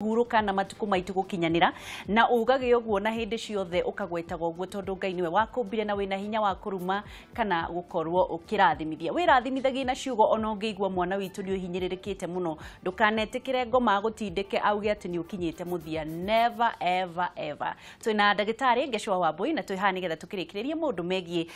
Kũhurũka na matukũ maitũ gũkinyanĩra na ugage ũguo na hĩndĩ ciothe ũkagwetaga ũguo tondũ Ngai nĩwe wakũmbire na wĩna hinya wa kũruma kana gũkorwo ũkĩrathimithia. Wĩrathimithagie na ciugo ona ũngĩigua mwana witũ nĩ ũhinyĩrĩrĩkĩte mũno, ndũkanetĩkĩre ngoma agũtindĩke auge atĩ nĩ ũkinyĩte mũthia. Never ever ever. Twĩna ndagĩtarĩ Ngeshwa Wambui na twĩ haha nĩgetha tũkĩrĩkĩrĩrie maũndũ megiĩ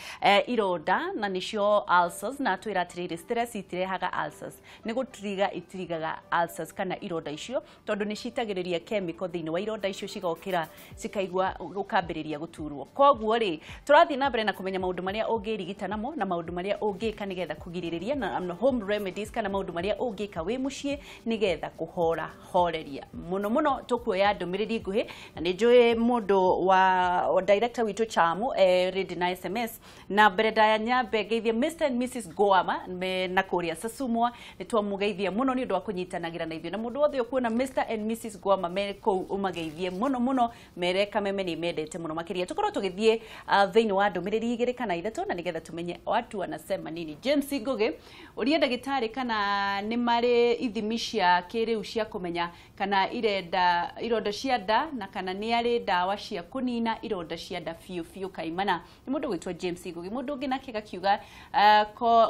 ironda na nĩcio ulcers, na twĩra atĩrĩrĩ, stress itirehaga ulcers, nĩ gũtiriga itirigaga ulcers kana ironda icio tondũ nĩ citagĩrĩria chemical thĩinĩ wa ironda icio cigokĩra cikaigua gũkambĩrĩria gũturwo. Koguo rĩ, tũrathiĩ na mbere na kũmenya maũndũ marĩa ũngĩrigita namo na maũndũ marĩa ũngĩka nĩgetha kũgirĩrĩria na home remedies kana maũndũ marĩa ũngĩka wĩ mũciĩ nĩgetha kũhora horeria mũno mũno. Tũkuoya ndũmĩrĩri nguhĩ na nĩ njũĩ mũndũ wa director witũ Chamu ready na SMS. Na mbere ndaya nyambe ngeithie Mr and Mrs Goama me na kũrĩa Sasumwa. Nĩ twamũgeithia mũno nĩ ũndũ wa kũnyitanagĩra na ithuĩ, na mũndũ wothe ũkuona Mr and Mrs Goama me kũu ũmageithie mũno mũno, mere Kameme nĩ mendete mũno makĩria. Tũkorwo tũgĩthiĩ thĩinĩ wa ndũmĩrĩri igĩrĩ kana ithatũ na nĩgetha tũmenye watu wanasema nini. James Ngugi ũria ndagĩtarĩ kana nĩ marĩ ithimi cia kĩrĩu cia kũmenya kana irenda ironda cia nda na kana nĩ arĩ ndawa cia kũnina ironda cia nda biũ biũ kaimana. Nĩ mũndũ gwĩtwo James Ngugi. Mũndũ ũngĩ nake gakiuga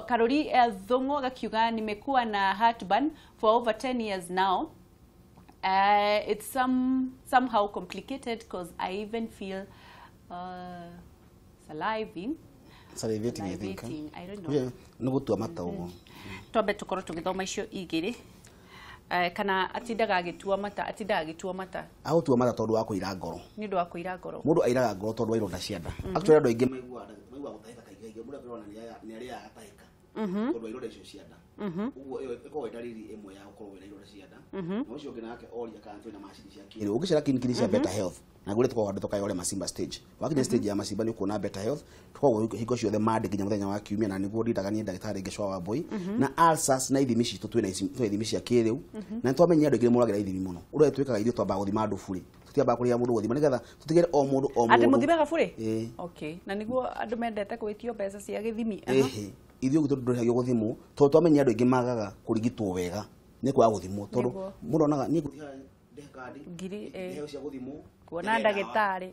Karori Thũng'wa gakiuga, "Nimekuwa na heartburn for over 10 years now. It's somehow complicated because I even feel saliving." Salivating, I think. Salivating, I don't know. Yeah, nĩ gũtua mata ũguo. Twambe tũkorwo tũgĩthoma icio igĩrĩ. Kana atindaga agĩtua mata, atindaga agĩtua mata. Agũtua mata tondũ wa kũira ngoro. Nĩ ũndũ wa kũira ngoro. Mũndũ airaga ngoro tondũ wa ironda cia nda. Actually, andũ aingĩ maiguaga gũtahĩka kaingĩ kaingĩ, mũndũ akĩrona nĩ arĩaga agatahĩka tondũ wa ironda icio cia nda. Ũguo ĩyo ĩkoragwo ĩ ndariri ĩmwe ya gũkorwo wĩna ironda cia nda. Na ũcio ũngĩ nake oria kana twĩna macini cia kĩrĩu. Ũngĩcera kiriniki cia Better Health na ngũrĩ tũkoragwo handũ tũkayore Masimba stage, wakinya stage ya Masimba nĩ ũkuona Better Health. Tũkoragwo hingo ciothe Monday nginya mũthenya wa kiumia, na nĩguo ndindaga niĩ ndagĩtarĩ Ngeshwa Wambui na ulcers na ithimi citũ. Twĩna twĩna ithimi cia kĩrĩu na nĩ twamenyire andũ aingĩ nĩ moragĩra ithimi mũno. Ũrĩa twĩkaga ithuĩ, twambaga gũthima andũ burĩ, tũtiambaga kũrĩha mũndũ gũthima nĩgetha tũtigĩre o mũndũ o Atĩ mũndũ. Mũthimaga burĩ? Ĩĩ. Okay, na nĩguo andũ mendete gwĩtio mbeca cia gĩthimi. Ĩhĩ, ithuĩ gwitũ ndũrĩhagio gũthimwo tondũ twamenyire andũ aingĩ magaga kũrigitwo wega nĩ kwaga gũthimwo, tondũ mũndũ onaga niĩ ngũthiĩ haha ndĩhe kandi Ngiri, ndĩheo cia gũthimwo, kuona ndĩhe ndawa. Ndagĩtarĩ.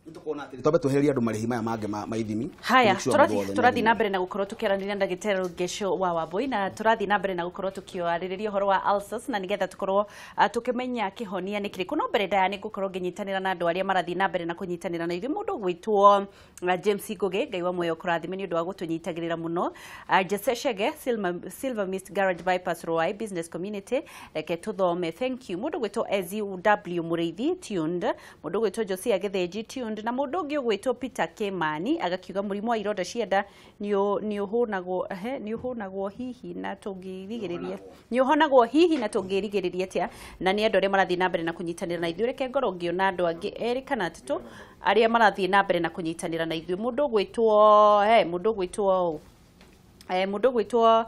Nĩ tũkuona atĩrĩ, twambe twehererie andũ marĩhi maya mangĩ ma ithimi. Haya. To make sure mũndũ wothe Tũrathiĩ na nĩathimwo. mbere na gũkorwo tũkĩaranĩria na ndagĩtarĩ Ngesho wa Wambui na tũrathiĩ na mbere na gũkorwo tũkĩarĩrĩria ũhoro wa ulcers na nĩgetha tũkorwo tũkĩmenya kĩhonia nĩ kĩrĩkũ. No mbere ndaya nĩ ngũkorwo ngĩnyitanĩra na andũ arĩa marathiĩ na mbere na kũnyitanĩra na ithuĩ. Mũndũ ũgwĩtwo James Ngugi, Ngai wa muoyo kũrathime nĩ ũndũ wa gũtũnyitagĩrĩra mũno. Jesse Shege, Silver Mist Garage, Bypass Roai Business Community, reke tũthome. Thank you. Mũndũ ũgwĩtwo Ezi W Mũrĩithi, tuned. Mũndũ ũgwĩtwo Josia Gĩthĩnji, tuned. Na mũndũ ũngĩ ũgwĩtwo Peter Kimani agakiuga mũrimũ wa ironda cia nda nĩ ũhũnagwo, ehe, nĩ ũhũnagwo hihi na tũngĩrigĩrĩria, nĩ ũhonagwo hihi na tũngĩrigĩrĩria atĩa? Na nĩ andũ arĩa marathiĩ na mbere na kũnyitanĩra na ithuĩ. Reke ngorwo ngĩona andũ angĩ erĩ kana atatũ arĩa marathiĩ na mbere na kũnyitanĩra na ithuĩ. Mũndũ ũgwĩtwo he mũndũ ũgwĩtwo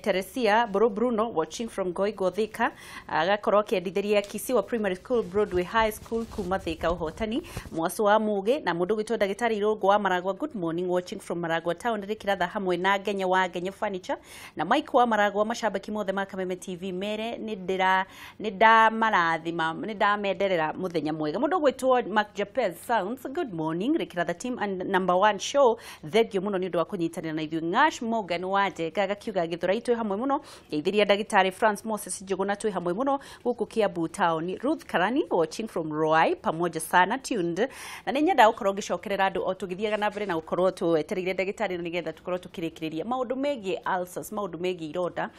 Teresia Bro Bruno, watching from Goigo Thika, agakorwo akĩendithĩria Kisiwa Primary School, Broadway High School kuma Thika ũhotani mwaco wa Mugi. Na mũndũ ũgwĩtwo ndagĩtarĩ Irũngũ wa Maragwa, good morning, watching from Maragwa town. Rĩkĩratha hamwe na Ngenya wa Ngenya Furniture na Mike wa Maragwa, macambĩki mothe ma Kameme TV, mere nĩ ndĩra nĩ ndamarathima, nĩ ndamenderera mũthenya mwega. Mũndũ ũgwĩtwo Mark Japez Sounds, good morning, Rĩkĩratha team and number one show, thengio mũno nĩ ũndũ wa kũnyitanĩra na ithuĩ. Ngash Morgan wa Njenga agakiuga Gĩthũrai twĩ hamwe mũno, ngeithĩria ndagĩtarĩ France Moses Njũgũna, twĩ hamwe mũno gũkũ Kiambu town. Ruth Karani, watching from Roai, pamoja sana, tuned. Na nĩ nyendaga gũkorwo ngĩcokerera andũ o tũgĩthiaga na mbere na gũkorwo twetereire ndagĩtarĩ na nĩgetha tũkorwo tũkĩrĩkĩrĩria maũndũ megiĩ ulcers, maũndũ megiĩ ironda.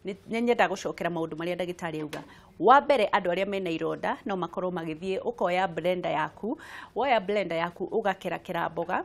Nĩ nyendaga gũcokera maũndũ marĩa ndagĩtarĩ auga. Wa mbere, andũ arĩa mena ironda no makorwo magĩthiĩ, ũkoya blender yaku, woya blender yaku ũgakerakera mboga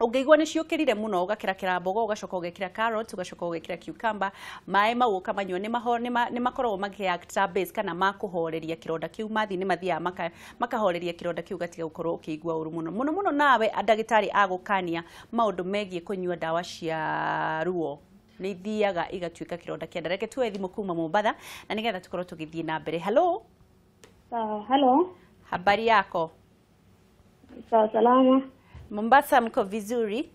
ũngĩigua nĩ ciũkĩrire mũno, ũgakerakera mboga, ũgacoka ũgekĩra carrot, ũgacoka ũgekĩra cucumber, maĩ mau ũkamanyua. Nĩ makoragwo makĩ ta base kana makũhoreria kĩronda kĩu. Mathiĩ nĩ mathiaga makahoreria kĩronda kĩu, gatiga gũkorwo ũkĩigua ũru mũno mũno mũno. Nawe ndagĩtarĩ agũkania maũndũ megiĩ kũnyua ndawa cia ruo, nĩ ithiaga igatuĩka kĩronda kĩa nda. Reke tuoe thimũ kuma Mombatha na nĩgetha tũkorwo tũgĩthiĩ na mbere. Hello. Sawa, halo. Habari yako? Sawa, salama. Mombasa mko vizuri?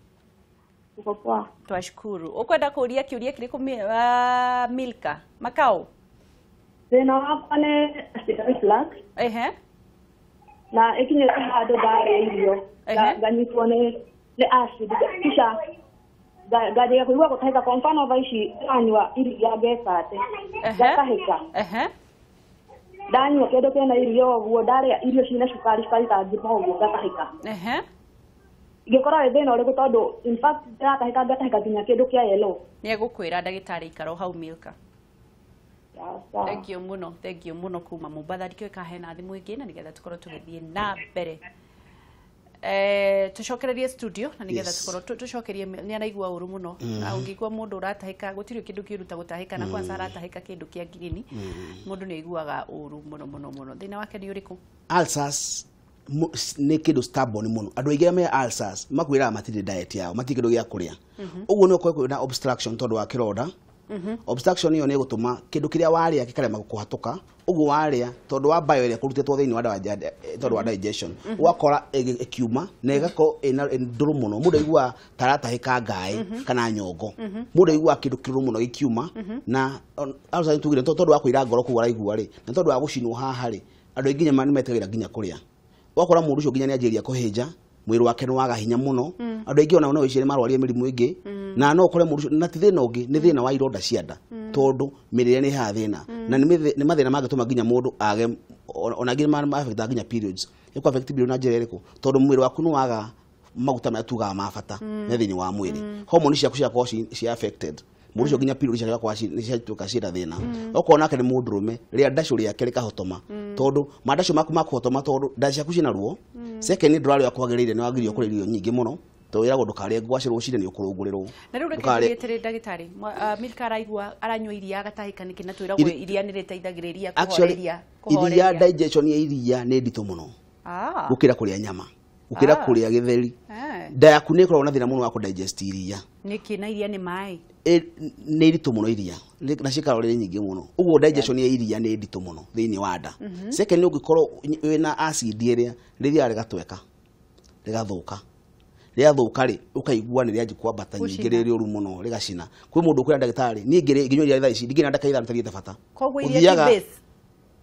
Uko poa. Twashukuru. Ukwenda kuuria kiuria kiriku Milka Makau? Thĩna wakwa nĩ acid reflux. Ehe. Na ĩkinyĩte handũ ndarĩa irio nganyitwo nĩ acid kisha nganjia kũigua gũtahĩka. Kwa mfano thaa ici ndanyua iria ngeka atĩ ngatahĩka. Ehe. Ndanyua kĩndũ kĩna irio ũguo, ndarĩa irio ciĩna cukari cukari ta ngima ũguo ngatahĩka. Ehe. Ingĩkorwo wĩ thĩna ũrĩkũ tondũ in fact ndĩratahĩka ngatahĩka nginya kĩndũ kĩa yellow. Nĩ egũkwĩra ndagĩtarĩ ikara o hau Milka. Thank you mũno, thank you mũno kuma Mombatha. Ndikĩũĩ kana hena thimũ ĩngĩ na nĩgetha tũkorwo tũgĩthiĩ na mbere. Tũcokererie studio na nĩgetha tũkorwo tũcokerie. Nĩ araigua ũru mũno, na ũngĩigua mũndũ ũratahĩka gũtirĩ kĩndũ kĩũru ta gũtahĩka, na kwanza aratahĩka kĩndũ kĩa ngirini, mũndũ nĩ aiguaga ũru mũno mũno mũno. Thĩna wake nĩ ũrĩkũ? Ulcers nĩ kĩndũ stubborn mũno. Andũ aingĩ me ulcers makwĩraga matirĩ diet yao, matirĩ kĩndũ gĩa kũrĩa. Ũguo nĩ ũkorwo kwĩna obstruction tondũ wa kĩronda. Obstruction ĩyo nĩ ĩgũtũma kĩndũ kĩrĩa warĩa gĩkarema kũhatũka. Ũguo warĩa tondũ wa bile ĩrĩa kũrutĩtwo thĩinĩ wa ndawa tondũ wa digestion, ũgakora ĩkiuma na ĩgakorwo ĩna ndũrũ mũno. Mũndũ aiguaga ta aratahĩka ngaĩ kana nyongo. Mũndũ aiguaga kĩndũ kĩrũrũ mũno gĩkiuma. Na ulcer nĩ tugire tondũ wa kũira ngoro kũu araigua rĩ, na tondũ wa gũcinwo haha rĩ, andũ aingĩ nginya nĩ metagĩra nginya kũrĩa. Ũgakora mũndũ ũcio nginya nĩ anjĩrĩria kũhĩnja, mwĩrĩ wake nĩ waga hinya mũno. Andũ aingĩ ona no wĩcirie marwarie mĩrimũ ĩngĩ, na no ũkore mũndũ ũcio na ti thĩna ũngĩ, nĩ thĩna wa ironda cia nda, tondũ mĩrĩre nĩ ĩhaga thĩna, na nĩ mathĩna mangĩtũma nginya mũndũ age ona angĩ nĩ ma-affectaga nginya periods. Ĩkũ affect period na njĩra ĩrĩkũ? Tondũ mwĩrĩ waku nĩ waga maguta marĩa tugaga ma bata me thĩinĩ wa mwĩrĩ, hormone ciaku cigakorwo ci affected. Mũndũ ũcio nginya period ciake cigakorwo nĩ ciatuĩka ciĩna thĩna. Okorwo nake nĩ mũndũrũme, rĩa ndacũ rĩake rĩkahotoma, tondũ mandacũ maku makũhotoma tondũ nda ciaku ciĩna ruo. Second, ndũrarĩa kwagĩrĩire, nĩ wagĩrĩirwo kũrĩa irio nyingĩ mũno, tondũ wĩragwo ndũkarĩe ngwacĩ rũcinĩ nĩ ũkũrũngũrĩrwo. Na rĩu reke tũthiĩ atĩrĩ ndagĩtarĩ, Milka araigua aranyua iria agatahĩka nĩkĩ, na twĩragwo iria nĩ rĩteithagĩrĩria Actually, kũhoreria iria kũhoreria. Digestion ya iria nĩ nditũ mũno gũkĩra kũrĩa nyama, gũkĩra kũrĩa gĩtheri. Nda yaku nĩ ĩkoragwo na thĩna mũno wa kũdigest iria. Nĩkĩ na iria nĩ maĩ? Nĩ iritũ mũno iria na ciĩ calorie nyingĩ mũno, ũguo digestion ya iria nĩ nditũ mũno thĩinĩ wa nda. Second, ũngĩkorwo wĩna acid ĩrĩa rĩthiaga rĩgatweka rĩgathũka, rĩathũka rĩ, ũkaigua nĩ rĩanji kwambata nyingĩ Gũcina. rĩ rĩũru mũno rĩgacina. Kwĩ mũndũ ũkwĩra ndagĩtarĩ, niĩ ngĩnyua iria thaa ici ndingĩ na ndagĩka 5 itarĩte bata. Koguo iria ti base?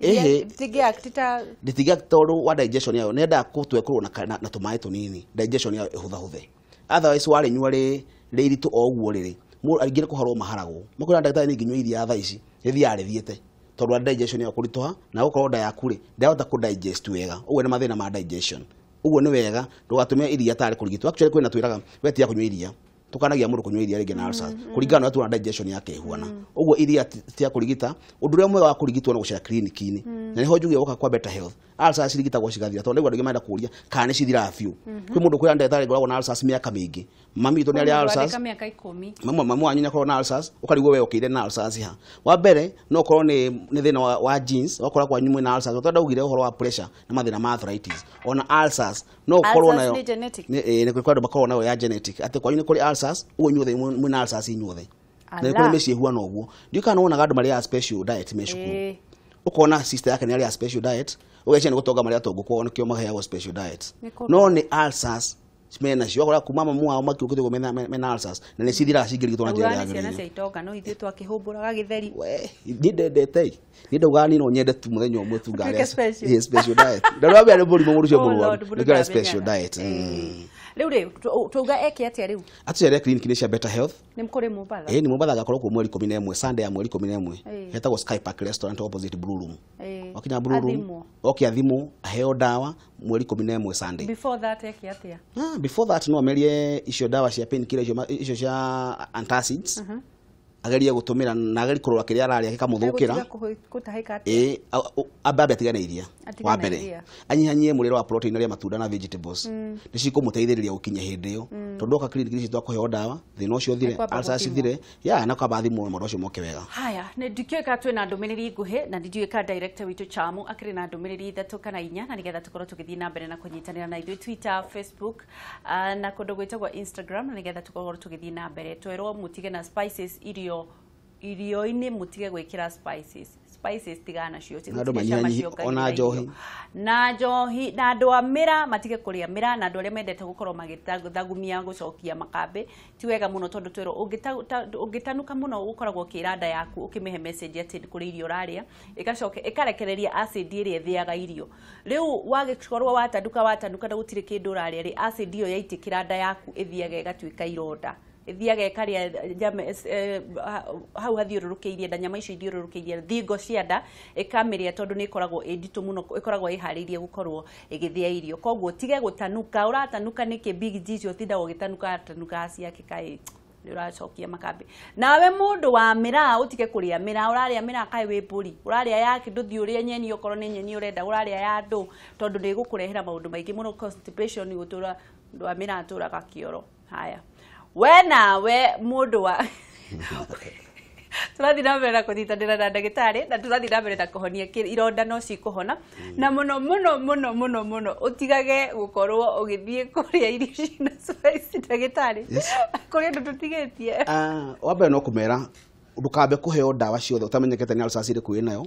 Ĩhĩ. Rĩtingĩ ta Rĩtingĩa tondũ wa digestion yayo nĩendaga gũtwekorwo na tũmaĩ tũnini, digestion yayo ĩhũthahũthe. Otherwise warĩnyua rĩ rĩ iritũ o ũguo rĩrĩ, aingĩ nĩ kũharwo maharagwo, makwĩra ndagĩtarĩ, niĩ ngĩnyua iria thaa ici rĩthiaga rĩthiĩte tondũ wa digestion yayo kũritũha, na gũkorwo nda yaku rĩ ndĩrahota kũ digest wega. Ũguo nĩ mathĩna ma digestion. Ũguo nĩ wega ndũgatũmĩre iria tarĩ kũrigitwo. Actually kwĩna twĩraga we tiga kũnyua iria, tukanagia mũndũ kũnyua iria rĩngĩ na ulcers kũringana na ũrĩa tuona digestion yake ĩhuana. Ũguo iria ti ya kũrigita. Ũndũ ũrĩa mwega wa kũrigitwo nĩ gũcera clinic-inĩ, na nĩho njuge woka kwa Better Health, ulcers cirigitagwo cigathira, tondũ ndaigua andũ aingĩ marenda kũria kana nĩ cithiraga biũ. Kwĩ mũndũ ũkwĩra, ndagĩtarĩ, ngoragwo na ulcers mĩaka mĩingĩ, mami witũ nĩ arĩ ulcers. Andĩka mĩaka 10. Mamu wanyu nĩ akorwo na ulcers, ũkarigwo we ũkĩire na ulcers ha. Wa mbere no ũkorwo nĩ thĩna wa genes, wakora kwanyu mwĩna ulcers, tondũ ndaugire ũhoro wa pressure na mathĩna ma arthritis, ona ulcers no ũkorwo Ulcers nayo nĩ genetic? Nĩ ĩ, nĩ kũrĩ andũ makoragwo nayo ya genetic, atĩ kwanyu nĩ kũrĩ ulcers, ũguo inyuothe mwĩna ulcers inyuothe. Na nĩ kũrĩ Ala. mĩciĩ ĩhuana ũguo. Ndiũĩ kana nĩwonaga andũ marĩaga special diet me cukuru. Ũkona sister yake nĩ arĩa special diet, ũgeciria nĩ gũtonga marĩa atongu kwao nĩkĩo maheagwo special diet. Nĩ kũrĩa. No nĩ ulcers mena cio, ũgakora kuma mamu wao makiũkĩte ũguo mena ulcers, na nĩ cithiraga cingĩrigitwo na njĩra Augaga ĩrĩa nĩ ciana yagĩrĩire. cia itonga, no ithuĩ twakĩhũmbũraga gĩtheri. We niĩ ndendete ĩ, niĩ ndaugaga niĩ no nyende tu mũthenya ũmwe tu Ũtuĩke ngarĩa special. Ĩ, special diet na rwambia nĩ mũrimũ mũndũ ũcio Oh mũrwaru Lord, mũndũ nĩkĩo arĩa special ndamenyaga. diet. Rĩu rĩ, twauga eke atĩa rĩu? Atũcere clinic-inĩ cia Better Health. Nĩ kũrĩ Mombatha? Ĩ, nĩ Mombatha, agakorwo kuo mweri 11, Sunday ya mweri 11. Hetagwo Sky Park Restaurant opposite Blue Room. Wakinya Blue Room, Athimwo. oke athimwo, aheo ndawa mweri 11 Sunday. Before that eke atĩa? Ah, before that no amerie icio ndawa cia painkiller, icio cia antacids, agerie gũtũmĩra na agerie kũrora kĩrĩa ararĩa gĩkamũthũkĩra. Egũtiga gũtahĩka atĩa? Ĩ, ambe atigane iria. Atigane Wa na mbere iria. anyihanyie mũrĩre wa protein, arĩa matunda na vegetables nĩ cikũmũteithĩrĩria gũkinya hĩndĩ ĩyo, tondũ oka clinic ici twakũheo ndawa, thĩna ũcio ũthire, Ekwamba ulcers gũthimwo. cithire ya na kwamba thimwo maũndũ macio moke wega. Haya, nĩ ndikĩũĩ kana twĩna ndũmĩrĩri nguhĩ, na ndikĩũĩ kana director witũ Chamu akĩrĩ na ndũmĩrĩri ithatũ kana inya, na nĩgetha tũkorwo tũgĩthiĩ na mbere na kũnyitanĩra na ithuĩ Twitter, Facebook na kũndũ gwĩtagwo Instagram, na nĩgetha tũkorwo tũgĩthiĩ na mbere. Twerwo mũtige na spices irio irio-inĩ, mũtige gwĩkĩra spices. Spices tigana nacio. Na andũ manyihanyihie, ona njohi. Na njohi, na andũ a mĩra matige kũrĩa mĩra, na andũ arĩa mendete gũkorwo magĩthagumia gũcokia makambĩ ti wega mũno, tondũ twĩrwo ũngĩtanuka mũno ũkoragwo ũkĩra nda yaku ũkĩmĩhe message atĩ kũrĩ irio ũrarĩa, ĩgacoka ĩkarekereria acid ĩrĩa ĩthĩaga irio. Rĩu wagĩkorwo watanuka na gũtirĩ kĩndũ ũrarĩa rĩ, acid ĩyo yaitĩkĩra nda yaku ĩthiaga ĩgatuĩka ironda, ĩthiaga ĩkarĩa hau hathiũrũrũkĩirie nda, nyama icio ithiũrũrũkĩirie thingo cia nda ĩkamĩrĩa, tondũ nĩ ĩkoragwo ĩ nditũ mũno, ĩkoragwo ĩharĩirie gũkorwo ĩgĩthĩa irio. Koguo tige gũtanuka. Ũratanuka nĩkĩ? Big G ũcio ũtindaga ũgĩtanuka tanuka ciake, kaĩ nĩ ũracokia makambĩ. Nawe mũndũ wa mĩraa ũtige kũrĩa mĩraa. Ũrarĩa mĩraa kaĩ wĩ mbũri? Ũrarĩa yake, ndũthiĩ ũrĩe nyeni, okorwo nĩ nyeni ũrenda ũrarĩa ya andũ, tondũ nĩ ĩgũkũrehera maũndũ maingĩ mũno, constipation, gũtũra mũndũ wa mĩraa atũraga kĩoro. Haya, we nawe mũndũ wa tũrathiĩ na mbere na kũnyitanĩra na ndagĩtarĩ, na tũrathiĩ na mbere na kũhonia ironda no cikũhona. Na mũno mũno mũno mũno mũno ũtigage gũkorwo ũgĩthiĩ kũrĩa irio cina spice. Ndagĩtarĩ, Yes. kũrĩ andũ tũtigĩtie. Wa mbere no kũmera ndũkambe kũheo ndawa ciothe ũtamenyekete nĩ ulcers ĩrĩkũ wĩnayo.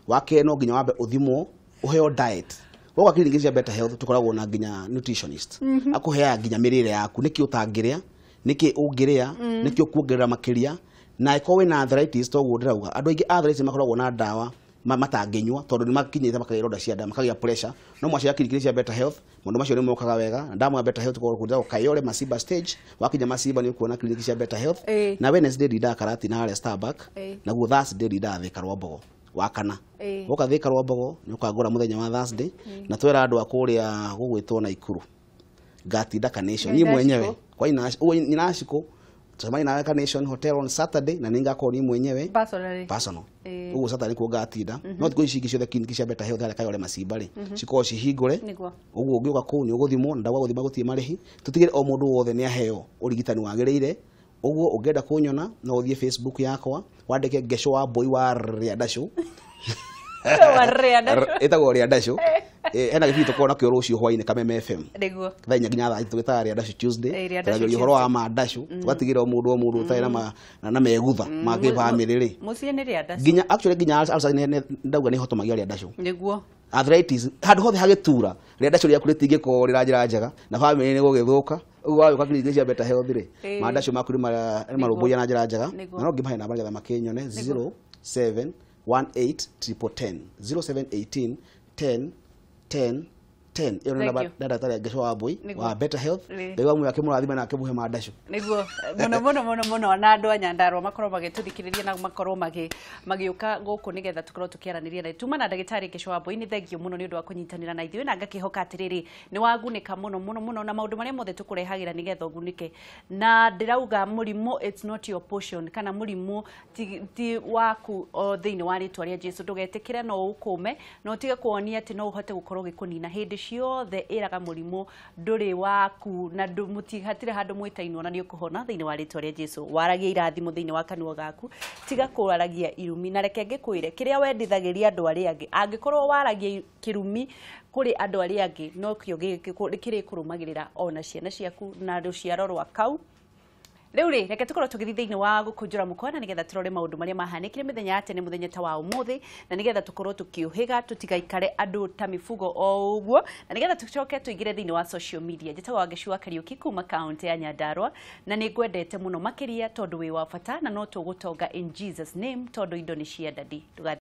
Wa kerĩ, no nginya wambe ũthimwo, ũheo diet. Woka clinic cia Better Health tũkoragwo na nginya nutritionist, akũheaga nginya mĩrĩre yaku, nĩkĩ ũtangĩrĩa, nĩkĩ ũngĩrĩa, nĩkĩ ũkuongerera makĩria. Na ĩkorwo wĩna arthritis, toguo ndĩrauga andũ aingĩ arthritis makoragwo na ndawa matangĩnyua tondũ nĩ makinyĩte makagĩa ironda cia nda, makagĩa pressure. No mwacera clinic cia Better Health maũndũ macio nĩ mokaga wega. Na ndamwa Better Health kũndũ Kayole Masimba stage, wakinya Masimba nĩ ũkuona clinic cia Better Health. Na Wednesday ndindaga Karatina harĩa Starbucks, naguo Thursday ndindaga Thika Rwambogo wa kana. Woka Thika Rwambogo nĩ ũkangũra mũthenya wa Thursday. Na twera andũ a kũrĩa gũgwĩtwo Naikuru ngatinda Carnation niĩ mwenyewe kwa Inashiko, tucemanie nawe Carnation Hotel on Saturday, na nĩ ngakorwo niĩ mwenyewe. Personally. Personal. Ũguo Saturday nĩkuo ngatinda, no thikũ ici ingĩ ciothe clinic cia Better Health harĩa Kayole Masimba rĩ cikoragwo cihingũre. Ũguo ũngĩũka kũu nĩ ũgũthimwo, na ndauga gũthima gũtirĩ marĩhi. Tũtigĩre o mũndũ wothe nĩ aheo ũrigitani wagĩrĩire. Ũguo ũngĩenda kũnyona no ũthiĩ Facebook yakwa wandĩke Ngeco wa Mbũi wa Rĩandacũ. Wa Rĩandacũ. Ĩtagwo Rĩandacũ. Hena gĩbindi tũkoragwo nakĩo rũciũ hwainĩ Kameme FM Nĩguo. thaa 4 nginya thaa 3, tũgĩtaga Rĩandacũ Tuesday. Rĩandacũ Tũragĩria ũhoro wa mandacũ, tũgatigĩra o mũndũ ũtarĩ na megutha ma kĩbamĩrĩ rĩ. Mũciĩ nĩ Rĩandacũ. Nginya actually nginya ulcer ndauga nĩ hotomagia rĩandacũ. Arthritis handũ hothe hagĩtura, rĩandacũ rĩaku rĩtingĩkorwo rĩ na njĩra njega na bamĩrĩ nĩ gũgĩthũka. Ũguo wagĩũka clinic cia Better Health rĩ, mandacũ maku nĩ marũmbũiya na njĩra njega. Na no ngĩmahe namba nĩgetha makĩnyone: 0718 1010, 0718 10 10 10. Ĩyo nĩ Thank namba you. ya ndagĩtarĩ Ngeco wa Mbũi wa Better Health. Ngai wa muoyo akĩmũrathime na akĩmũhe mandacũ. Nĩguo mũno mũno mũno mũno. Na andũ a Nyandarua makorwo magĩtũthikĩrĩria na makorwo magĩũka gũkũ nĩgetha tũkorwo tũkĩaranĩria na tuma na ndagĩtarĩ Ngeco wa Mbũi. Nĩ thengio mũno nĩ ũndũ wa kũnyitanĩra na ithuĩ, na ngakĩhoka atĩrĩrĩ nĩ wagunĩka mũno mũno mũno na maũndũ marĩa mothe tũkũrehagĩra nĩgetha ũgunĩke. Na ndĩrauga mũrimũ, it's not your portion, kana mũrimũ ti waku o thĩinĩ wa rĩtwa rĩa Jesu. Ndũgetĩkĩre no ũkũme na ũtige kuonia atĩ no ũhote gũkorwo ũgĩkũnina hĩndĩ ciothe. Ĩraga mũrimũ ndũrĩ waku na hatirĩ handũ mwĩtainwo, na nĩ ũkũhona thĩinĩ wa rĩtwa rĩa Jesu. Waragia irathimo thĩinĩ wa kanua gaku, tiga kũaragia irumi. Na reke ngĩkwĩre kĩrĩa wendithagĩria andũ arĩa angĩ, angĩkorwo waragia kĩrumi kũrĩ andũ arĩa angĩ, no kĩo kĩrĩkũrũmagĩrĩra ona ciana ciaku na rũciaro rwa kau. Rĩu rĩ, reke tũkorwo tũgĩthiĩ thĩinĩ wa gũkũnjũra mũkwa, na nĩgetha tũrore maũndũ marĩa mahanĩkire mĩthenya ya tene, mũthenya ta wa ũmũthĩ, na nĩgetha tũkorwo tũkĩũhĩga tũtigaikare andũ ta mifugo o ũguo, na nĩgetha tũcoke tũingĩre thĩinĩ wa social media. Njĩtagwo Wangeci wa Kariũki kuma kaunti ya Nyandarua, na nĩ ngwendete mũno makĩria tondũ wĩ wa bata, na no tũgũtonga in Jesus name, tondũ indo nĩ cia dadi. Ndũgathiĩ.